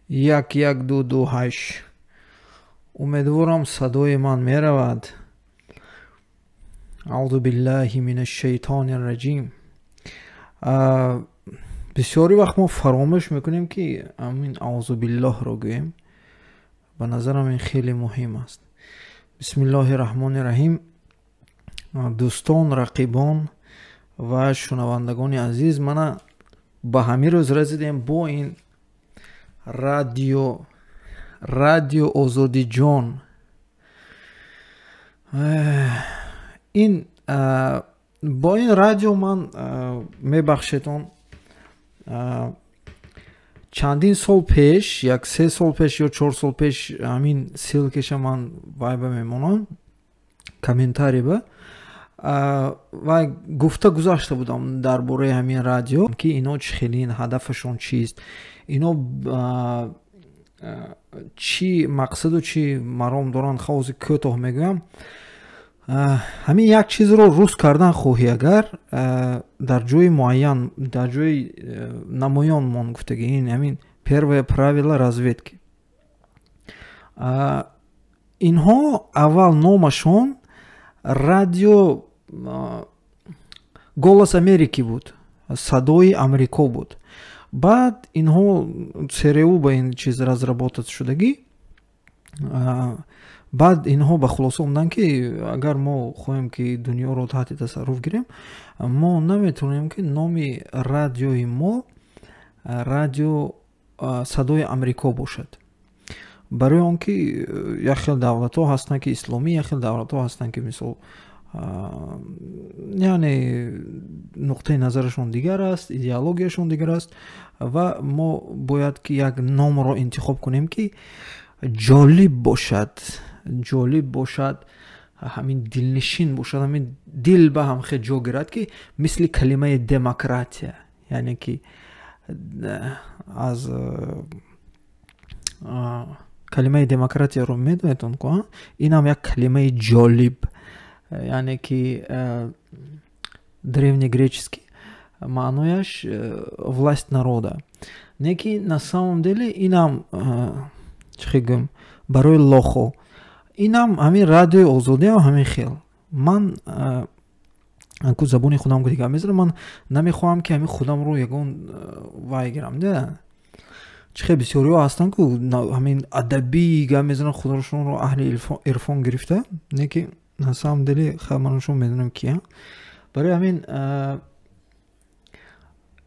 1 1 2 2 8. Умедворам, садои ман меравад. Аъузу биллаҳи минаш шайтони раҷим. Бисёри вақт мо фаромӯш мекунем, ки амин аъузу биллоҳро гӯем. Ба назарам, ин хеле муҳим аст. Бисмиллоҳи раҳмони раҳим. Дӯстон, рақибон ва шунавандагони азиз, мана ба ҳамин рӯз расидем бо ин радио, Радио Озодиҷон. Ин бо ин радио ман, мебахшедон, чандин сол пеш, як 3 сол пеш ё 4 сол пеш, ҳамин ссылка ша ман вайба мемонам, комментарий ба вай гуфта гузашта будам дар бораи ҳамин радио, ки ино чӣ хелин, ҳадафашон чист, ино чӣ мақсаду чӣ маром доранд. Ҳози кӯтоҳ мегӯям. Ҳамин як чизро рӯз кардан хоҳӣ агар, дар ҷои муайян, дар ҷои намоён мон, гуфтаги. Ин ҳамин первое правило разведки. Инҳо аввал номашон Радио Голос Америки буд, Садои Амрико буд. Баъд инҳо ЦРУ ба ин чиз разработать шудагӣ. Баъд инҳо ба хулоса омаданд, ки агар мо хоҳем, ки дунёро таҳти тасарруф гирем, мо наметавонем, ки номи радиои мо Радио Садои Амрико бошад, барои он ки як хел давлатҳо ҳастанд, ки исломӣ, як хел давлатҳо ҳастанд, ки мисол, яъне нуқтаи назарашон дигар аст, идеологияшон дигар аст ва мо бояд ки як номро интихоб кунем, ки ҷолиб бошад, ҷолиб бошад, ҳамин дилнишин бошад, ҳамин дил ба ҳам хел ҷо гирад, ки мисли калимаи демократия, яъне ки аз калимаи демократияро медонедон ку, инам як калимаи ҷолиб, яъне ки древнегреческий маънояш власть народа. Не ки на самом деле инам, чӣ гӯм, барои лох о инам ҳамин Радиои Озодиам ҳамин хел. Ман ку забони худам ку дигар мезанам, ман намехоҳам, ки ҳамин худамро ягон вай гирам, да чӣ хел бисёриҳо ҳастанд ку, ҳамин адабӣ гап мезананд, худашонро аҳли ирфон гирифта. Не ки на самом деле ман шумо медонам кия. Барои ҳамин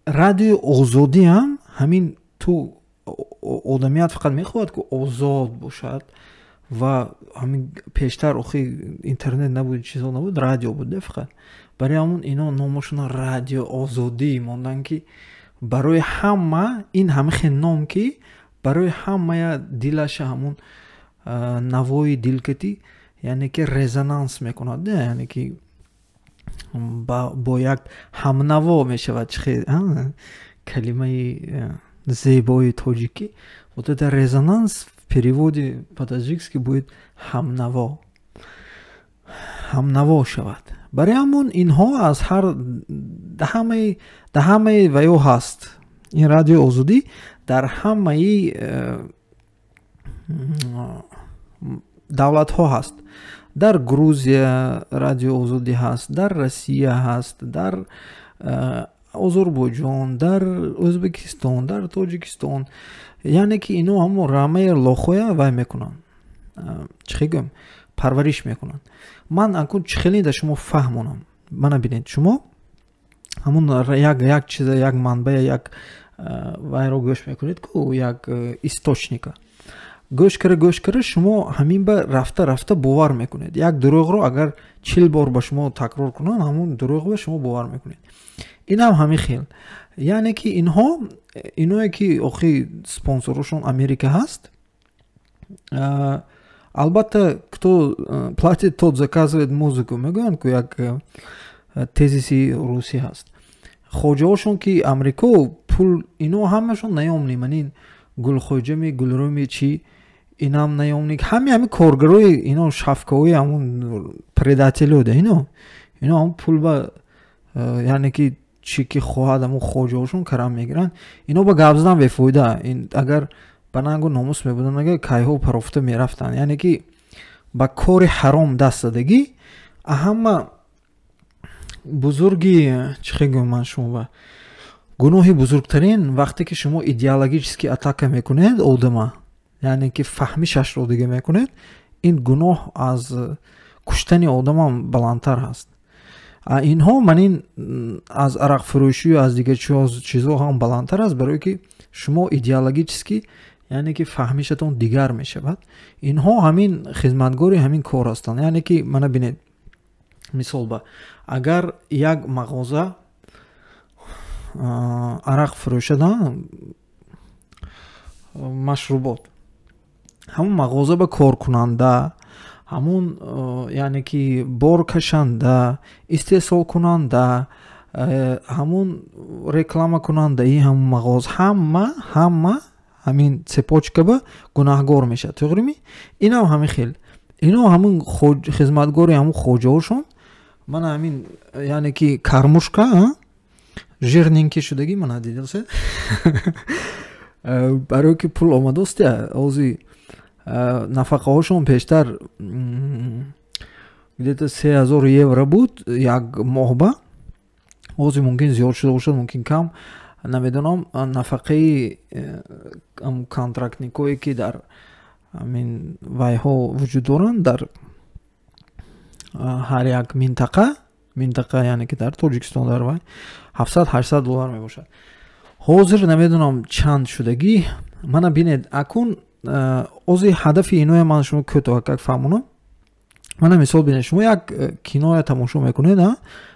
Радиои Озодиам ҳамин ту одамият фақат мехоҳад, ки озод бошад. Ва ҳамин пештар охи интернет набуд, чизо набуд, радио буд фақат. Барои ҳамон ино номошона Радио Озодӣ монданд, ки барои ҳама ин ҳама хел ном, ки барои ҳамая дилаша ҳамун навои дилкатӣ, яъне ки резонанс мекунад, яъне ки бо як ҳамнаво мешавад. Чӣ калимаи зебои тоҷикӣ! Вот это резонанс в переводе по-таджикски будет ҳамнаво, ҳамнаво шавад. Барои ҳамон инҳо аз ҳар даҳамаи ваё ҳаст. Ин Радиои Озодӣ дар ҳамаи давлатҳо ҳаст. Дар Грузия Радио Озодӣ ҳаст, дар Россия ҳаст, дар Озарбойҷон, дар Ӯзбекистон, дар Тоҷикистон. Яъне ки ино ҳамо рамаи лох оя вай мекунанд, чӣ гӯем, парвариш мекунанд. Ман акун чӣ хеле да шумо фаҳмонам? Мана бинед, шумо ҳамун як чиза, як манбая, як вайро гӯш мекунед ку, як источника гӯш кара, гӯш кара, шумо ҳамин ба рафта рафта бовар мекунед. Як дурӯғро агар 40 бор ба шумо такрор кунанд, ҳамун дурӯғ ба шумо бовар мекунед. Инам ҳамин хел. Яъне ки инҳо, иное ки охи спонсорошон Америка ҳаст, албатта, кто платит, тот заказывает музыку, мегӯянд ку, як тезиси русӣ ҳаст. Хоҷаҳошон ки Амрико, пул, ино ҳамашон наёмник. Манин гулхоҷами гулрӯми чӣ, инам наёмник. Ҳами коргарои ино, шавкаҳои ҳамун предател ё да ино ҳам пул ба, яъне ки чӣ ки хоҳад, ҳамун хоҷаҳошон карам мегиранд. Ино ба гап задан бефоида. Агар Ба нангу номус мебуданд, ага кайҳо парофта мерафтанд. Яъне ки ба кори ҳаром даст задагӣ. Ҳама бузурги, чӣ хел гӯям ман шумо ба, гуноҳи бузургтарин вақте ки шумо идеологически атака мекунед одама, яъне ки фаҳмишашро дига мекунед, ин гуноҳ аз куштани одамам баландтар ҳаст. Инҳо ман ин аз арақфурӯшию аз дигар чизҳо ҳам баландтар аст, барое ки шумо идеологически, яъне ки фаҳмишатон дигар мешавад. Инҳо ҳамин хизматгори ҳамин кор ҳастанд. Яъне ки мана бинед, мисол ба, агар як мағоза арақ фурӯшад, машрубот, ҳамун мағоза ба коркунанда, ҳамун, яъне ки боркашанда, истеҳсолкунанда, ҳамун рекламакунандаи ҳамун мағоз, ҳама ҳамин цепочка ба гунаҳгор мешавад. Туғрими? Инам ҳамин хел, ино ҳамун хизматгори ҳамун хоҷаҳошон. Мана ҳамин, яъне ки кормушка жирненький шудагӣ, мана дидосед, барое ки пул омадостя. Ози нафақаҳошон пештар где-то 3000 евро буд як моҳба, ҳозир мумкин зиёд шуда бошад, мумкин кам, намедонам. Нафақаи контрактникое ки дар ҳамин вайҳо вуҷуд доранд, дар ҳар як минтақа, яъне ки дар Тоҷикистон, дар вай 700-800 доллар мебошад. Ҳозир намедонам чанд шудагӣ. Мана бинед, акун ози ҳадафи иноя ман шумо кӯтоҳакак фаҳмонам. Мана мисол бинед, шумо як киноя тамошо мекунед,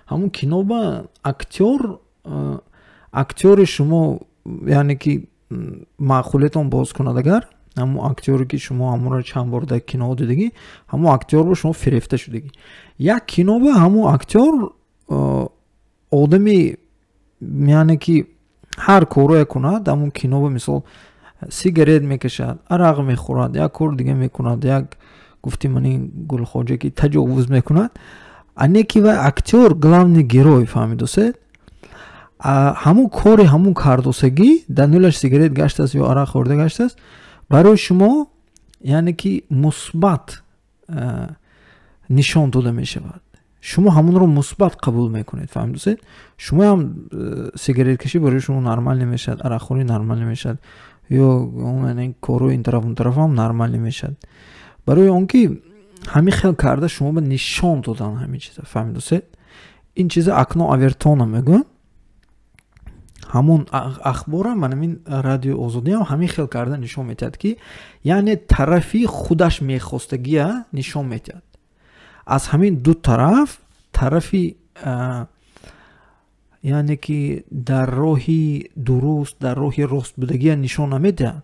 ҳамун кино ба актёри шумо, яъне ки маъқулиятон боз кунад, агар ҳамун актёре ки шумо ҳамонро чанд бор дар киноҳо дидагӣ, ҳамун актёр ба шумо фирефта шудагӣ. Як кино ба ҳамун актёр одами, яъне ки ҳар корое кунад ҳамун кино ба, мисол, сигарет мекашад, арақ мехӯрад, як кор дига мекунад, як гуфти мани Гулхоҷа ки таҷовуз мекунад, ане ки вай актёр, главный герой, фаҳмидосед? Ҳамун кори ҳамун кардосагӣ, дар нулаш сигарет гаштааст ё арақ хӯрда гаштааст, барои шумо, яъне ки мусбат нишон дода мешавад. Шумо ҳамонро мусбат қабул мекунед, фаҳмидосед? Шумоам сигареткашӣ барои шумо нормал мешавад, арақхӯрӣ нормал мешавад ё корҳои ин тараф, он тарафам нормал мешавад, барои он ки ҳамин хел карда шумо ба нишон додан ҳамин чиза, фаҳмидосед? Ин чиза окно Овертона мегӯянд. Ҳамон ахбора, ман ҳамин Радиои Озодиам ҳамин хел карда нишон медиҳад, ки яъне тарафи худаш мехостагия нишон медиҳад. Аз ҳамин ду тараф, тарафи, яъне ки дар роҳи дуруст, дар роҳи рост будагия нишон намедиҳад.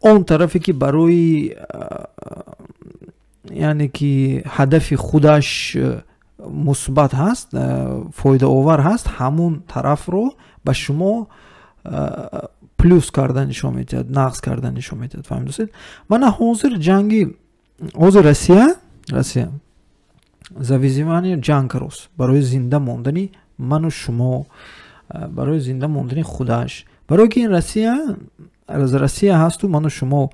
Он тарафе ки барои, яъне ки ҳадафи худаш мусбат ҳаст, фоидаовар ҳаст, ҳамун тарафро ба шумо плюс карда нишон медиҳад, нағз карда нишон медиҳад, фаҳмидосед? Мана ҳозир ҷанги, ҳозир Россия за выживание ҷанг карост, барои зинда мондани ману шумо, барои зинда мондани худаш, барое ки ин Россия аз Россия ҳасту ману шумо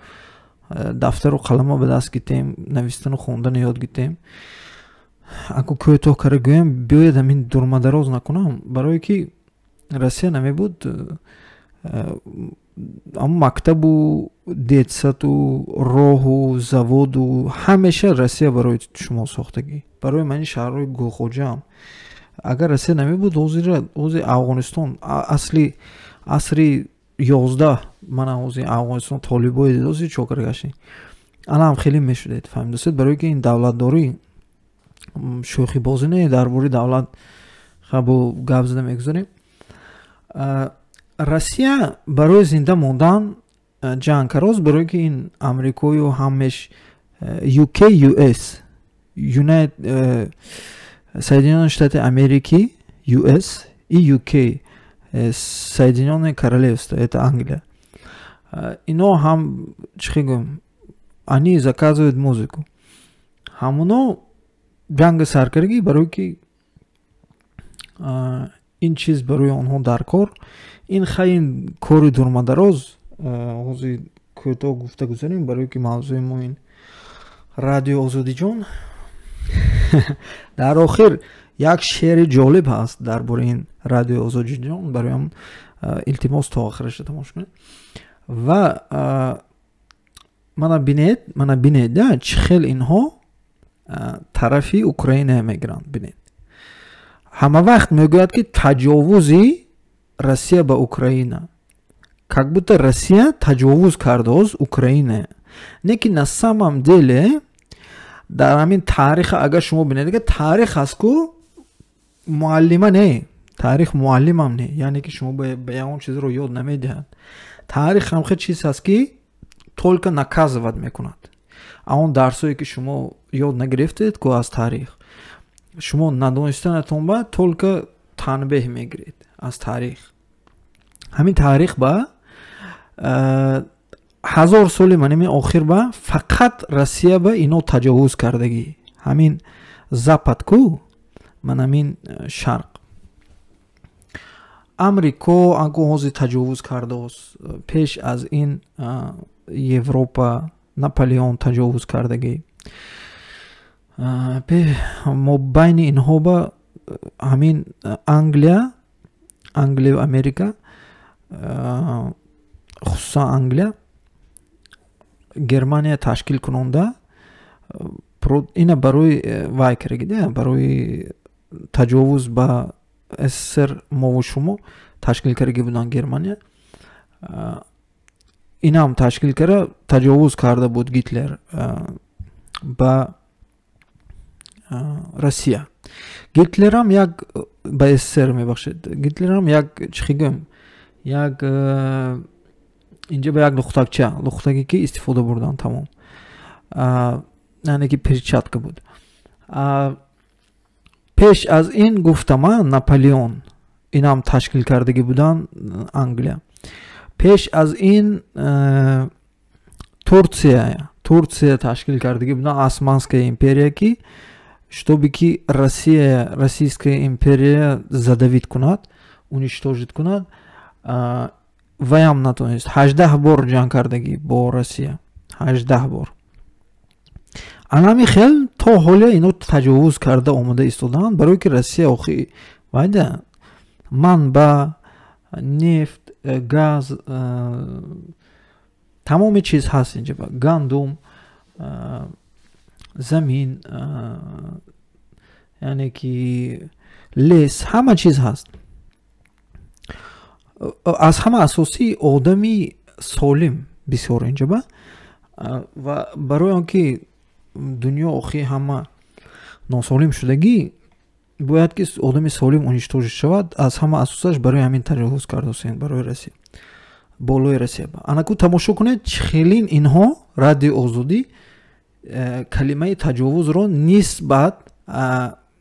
дафтару қалама ба даст гиртем, навистану хондану ёд гиртем. Аку кӯтоҳ кара гӯям, биёед, ҳамин дурмадароз накунам, барое ки Россия намебуд, ҳамун мактабу детсаду роҳу заводу ҳамеша Россия барои шумо сохтагӣ, барои мани шаҳрҳои Гулхоҷаам. Агар Россия намебуд, ҳозир Афғонистон асли асри 11, мана ҳозир Афғонистон толибои дидози чокара гаштем, анаам хеле мешудед, фаҳмидосед? Барое ки ин давлатдорӣ шӯхибозӣ не. Дар бораи давлат хабо гап зада мегузорем. Россия барои зинда мондан ҷанг карост, барое ки ин Амрикою ҳамеш UK, US, Соединённые Штаты Америки, US и UK, Соединённое Королевство, это Англия, ино ҳам, чӣ гӯем, они заказывают музыку. Ҳамоно ҷанги саркардагӣ, барое ки ин чиз барои онҳо дар кор. Ин хай, ин кори дурмадароз, ҳозир Кӯтоҳ гуфта гузарем, барое ки мавзӯи мо ин Радио Озодиҷон. Дар охир як шеъри ҷолиб ҳаст дар бораи ин Радио Озодиҷон, бароям илтимос, то охираша тамошо кунед. Ва мана бинед, мана бинед, чӣ хел инҳо тарафи Украина мегиранд. Бинед, ҳама вақт мегӯяд, ки таҷовузи Россия ба Украина, как будто Россия таҷовуз кардааст Украина. Не ки на самом деле дар ҳамин таъриха агар шумо бинед, таърих ҳаст ку муаллима не, таърих муаллимам не, яъне ки шумо ба ягон чизро ёд намедиҳад. Таърих ҳамхел чиз ҳаст, ки только наказывать мекунад. А он дарсое, ки шумо ёд нагирифтед ку аз таърих, шумо надонистанатон ба только танбеҳ мегиред аз таърих. Ҳамин таърих ба 1000 соли маними охир ба фақат Россия ба ино таҷовуз кардагӣ. Ҳамин Запад ку, ман ҳамин Шарқ, Амрико аку ҳозир таҷовуз кардааст. Пеш аз ин Европа, Наполеон таҷовуз кардагӣ. Мобайни инҳо ба ҳамин Англия, Америка, хусусан Англия, Германия ташкил кунонда, ина барои вай карагида, барои таҷовуз ба СССР мову шумо ташкил кардаги буданд Германия. Инам ташкил карда, таҷовуз карда буд Гитлер ба Россия. Гитлерам як ба СССР, мебахшед, Гитлерам як, чӣ гӯем, як инҷа ба як лухтакча, лухтаке, ки истифода бурдан, тамом, яъне ки перчатка буд. Пеш аз ин гуфтама, Наполеон инам ташкил кардагӣ будан Англия. Пеш аз ин Турция ташкил кардагӣ будан Османская империя, ки чтобы ки Россия, Российская империя задавить кунад, уничтожить кунад. Ваям натонист. 18 бор ҷанг кардагӣ бо Россия, 18 бор. Анами хел то ҳоле ино таҷовуз карда омода истодаанд, барое ки Россия охи вайда манба нефт, газ, тамоми чиз ҳаст инҷа, гандум, замин, яъне ки лес, ҳама чиз ҳаст. Аз ҳама асосӣ одами солим бисёр инҷа ба. Ва барои он ки дунё охи ҳама носолим шудагӣ, бояд ки одами солим уничтожить шавад. Аз ҳама асосаш барои ҳамин таҷовуз кардосен барои Россия, болои Россия. Анаку тамошо кунед, хелин инҳо Радиои Озодӣ калимаи таҷовузро нисбат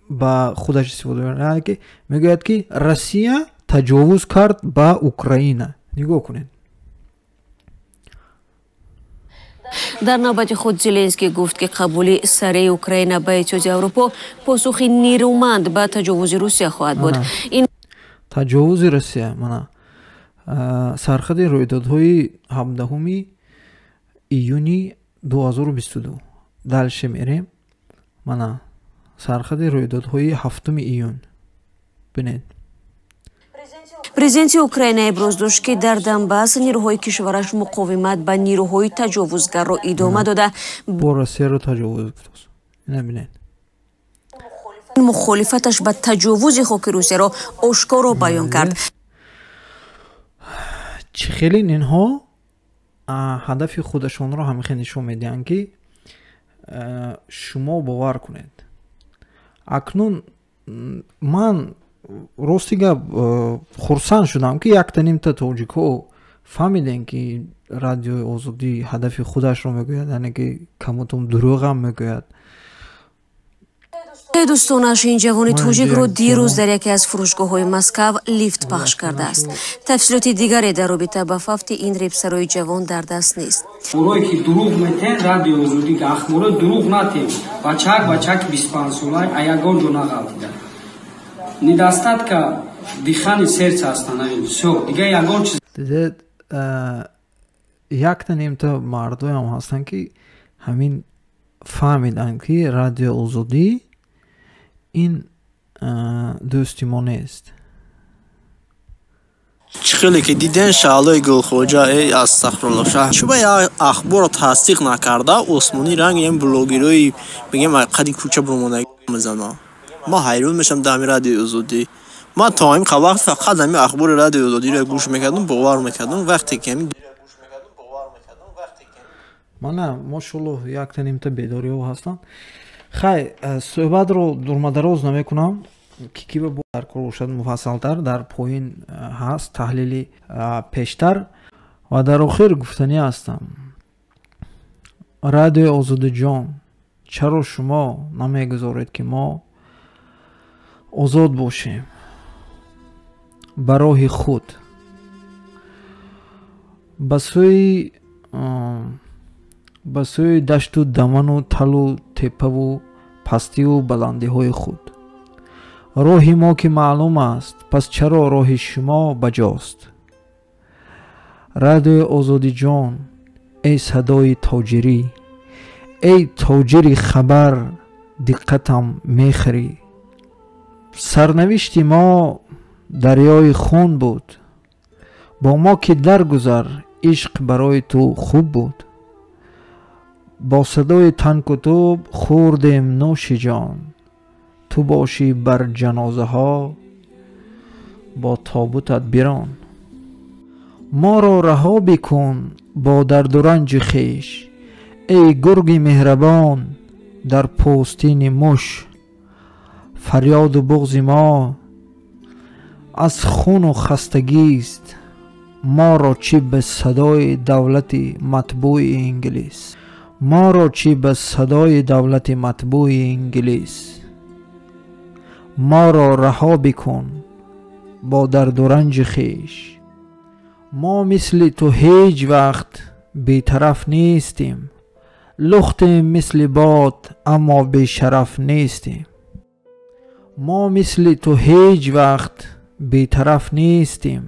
ба худаш истифода мебарад, ки мегӯяд, ки Россия таҷовуз кард ба Украина. Нигоҳ кунед. Дар навбати худ Зеленский гуфт, ки қабули сареи Украина ба Иттиҳоди Аврупо посухи нерӯманд ба таҷовузи Русия хоҳад буд. Ин таҷовузи Россия. Мана сархади рӯйдодҳои 17 июни 2022. Дальше мерем, мана сархади рӯйдодҳои 7 июн, бинед. Президенти Украина иброз дошт, ки дар Донбасс нерӯҳои кишвараш муқовимат ба нерӯҳои таҷовузгарро идома дода, бо Россияро таҷовуз гуфтааст, ина бинед. Мухолифаташ ба таҷовузи хоки Русияро ошкоро баён кард. Чӣ хелин инҳо ҳадафи худашонро ҳамихел нишон медиҳанд, ки шумо бовар кунед. Акнун ман рости гап хурсанд шудам, ки якта нимта тоҷикҳо фаҳмидем, ки Радиои Озодӣ ҳадафи худашро мегӯяд, яъне ки камутум дурӯғам мегӯяд. Дӯстонаш ин ҷавони тоҷикро дирӯз дар яке аз фурӯшгоҳҳои Москав лифт пахш кардааст. Тафсилоти дигаре дар робита ба фавти ин репсарои ҷавон дар даст нест. Орое ки дурӯғ метен, Радиои Озодӣ ахборо дурӯғ натен. Бачак, бачаки 25 сола, а ягон ҷо нағалтида. Недостатка дыхания, сердца ҳастанд, всё, дигар ягон чиз. Дидед. Якта нимта мардоям ҳастанд, ки ҳамин фаҳмиданд, ки Радио Озодӣ ин дӯсти мо нест. Чӣ хеле ки диден, Шаҳлои Гулхоҷа, э, астағфирулло, чӯба як ахборро тасдиқ накарда, осмонӣ ранг ям блогерои бигем қади кӯча бумонда мезана. Ман ҳайрон мешавам дар ҳамин Радиои Озодӣ. Ман то ҳамин вақт фақат ҳамин ахбори Радиои Озодиро гӯш мекардам, бовар мекардам, вақте ки ҳамин Мана, мошаллоҳ, якта нимта бедориҳо ҳастанд. Хай, суҳбатро дурмадароз намекунам, ки киба дар кор бошад, муфассалтар дар поин ҳаст таҳлили пештар. Ва дар охир гуфтанӣ ҳастам: Радиои Озодиҷон, чаро шумо намегузоред, ки мо озод бошем ба роҳи худ, ба сӯи дашту даману талу теппаву пастиву баландиҳои худ? Роҳи мо ки маълум аст, пас чаро роҳи шумо баҷост? Радиои Озодиҷон, эй садои тоҷирӣ, эй тоҷири хабар, диққатам мехӯрӣ. Сарнавишти мо дарёи хун буд, бо мо ки даргузар, ишқ барои ту хуб буд. Бо садои танку тӯб хӯрдем нӯши ҷон, ту бошӣ бар ҷанозаҳо бо тобутат бирон. Моро раҳо бикун бо дарду ранҷи хеш, эй гурги меҳрабон дар пӯстини муш. Фарёду буғзи мо аз хуну хастагист, моро чӣ ба садои давлати матбӯи инглис? Моро чӣ ба садои давлати матбӯи инглис? Моро раҳо бикун бо дарду ранҷи хеш. Мо мисли ту ҳеҷ вақт бетараф нестем, лухтем мисли бод, аммо бешараф нестем. Мо мисли ту ҳеҷ вақт бетараф нестем,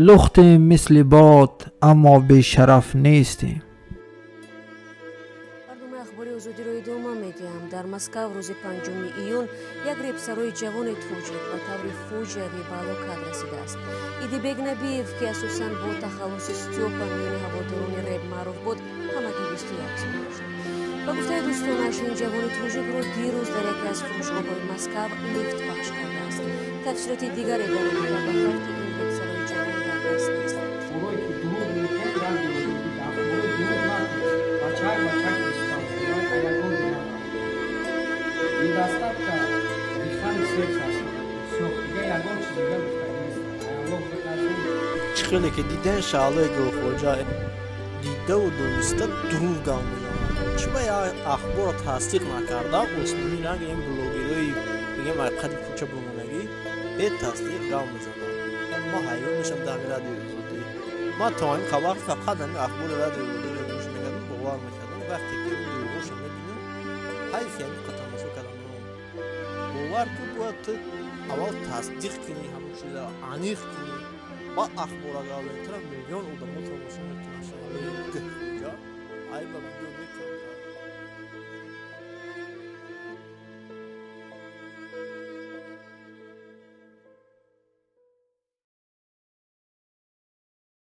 лухтем мисли бод, аммо бешараф нестем. Барномаи Ахбори Озодиро идома медиҳам. Дар Москав рӯзи 5 июн як репсарои ҷавони тоҷик ба таври фоҷиавӣ ба ҳалокат расидааст. Идибек Набиев, ки асосан бо тахаллуси Стёпа миёни ҳаводорони реп маъруф буд, ҳамагӣ 21 сол дошт. Ба гуфтаи дӯстонаш, ин ҷавони тоҷикро дирӯз дар яке аз фурӯшгоҳҳои Москав лифт пахш кардааст. Тафсилоти дигаре дар робита ба фавти ин репсарои ҷавон дар даст нест. Ахборое ки дурӯғ метиҳед, Радиои Озодӣ, ахборои дурӯғ натиҳед. Бачак, бачак 25 сола, ягон ҷо нарафт. Недостатка дихани сердца аст. Всё, дига ягон чиз дига гуфтагӣ нест. Аллоҳ битарсем. Чӣ хеле ки диден, Шаҳлои Гулхоҷа дидаву дониста дурӯғ гап мезанад. Чӯба як ахборро тасдиқ накарда, осмонӣ ранг ям блогерои бигем қади кӯча бумонагӣ бетасдиқ гап мезанад. Ман ҳайрон мешавам дар ҳамин Радиои Озодӣ. Ман то ҳамин вақт фақат ҳамин ахбори Радиои Озодиро гӯш мекардам, бовар мекардам, вақте ки дурӯғҳоша мебинам, ҳайфи ҳамин қа тамошо кардам. Бовар кун, бояд ту аввал тасдиқ кунӣ, ҳамон чиза аниқ кунӣ, баъд ахбора гап. Миллион